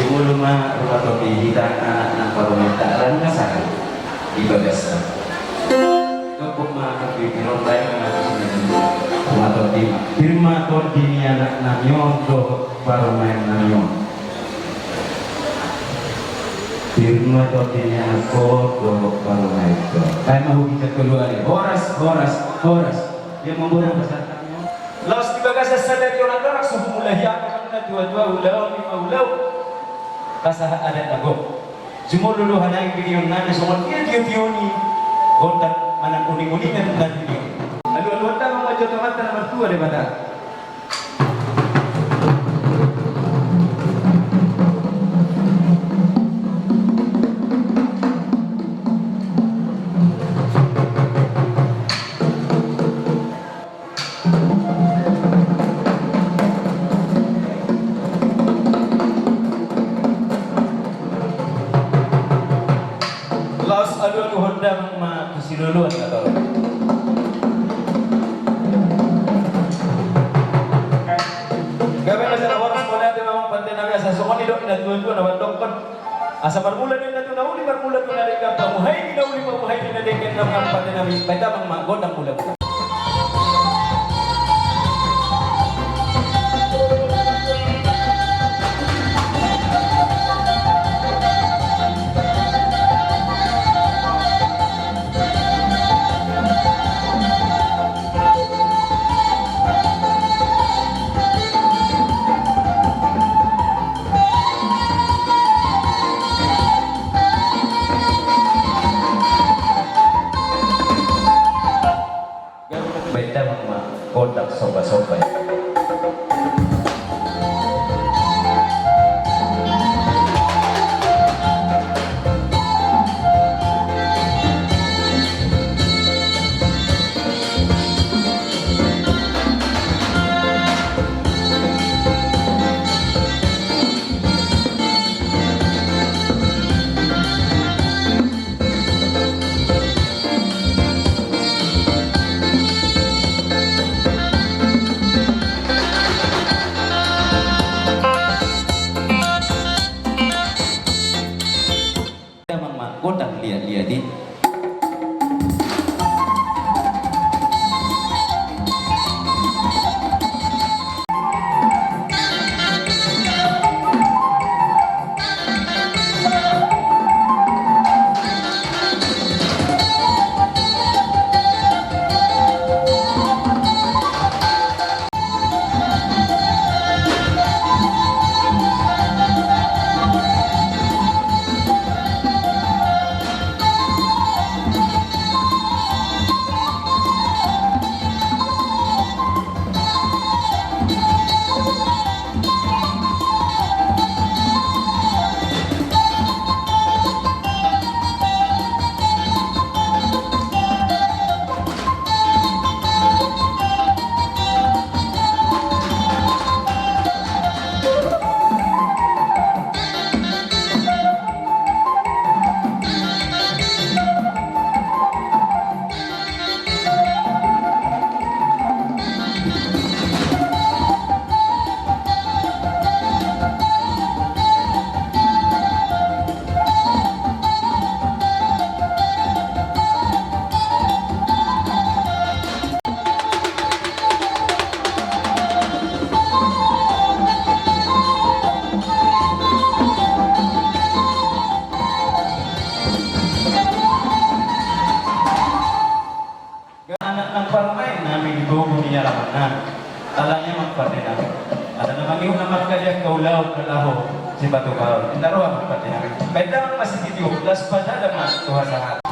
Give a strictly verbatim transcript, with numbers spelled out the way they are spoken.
Molo ma rumah tondi hita anak nang parumaenta ala nunga sahat di bagasta. Topuk ma di ronda i ma di sini. Rumah tondi ma. Pir ma tondi ni anak nami on dohot parumaen nami on. Pir ma tondi ni anak on dohot parumaen on. Baen ma huginjang tolu ari. Horas, horas, horas. Ia mamboru pasahat nami on. Laos di bagasan sadari on andarak so humulai hami na tua-tua ulaon i ma ulaon pasahat adat na gok. Jumolo do hanaeng binion nami songon dia tio-tio ni gondang manang uning-uningan na tio. Alu-alu handa ma manjou Amanta na martua Debata. Laos alu-alu handa ma tu siloloan na torop. Gabe na sada horas mauliate ma amang pande nami asa songon nidok ni na tua-tua na mandokkon. Asa marmula ninna tu na uli, marmula tu na denggan, pamuhai ni na uli, pamuhai ni na denggan, na mangapate nami, baen damang ma gondang mula-mula. Baen damang ma gondang somba-somba i. Damang ma gondang liat-liat i. Anak nang parumaen nami di togu ni alaman nami. Alani amang pande nami, ala na mangihut na mangkali angka ulaon na laho sipatupaon. Inna roha amang pande nami. Baen damang ma sititi on, laos pasahat ma tu hasahatan.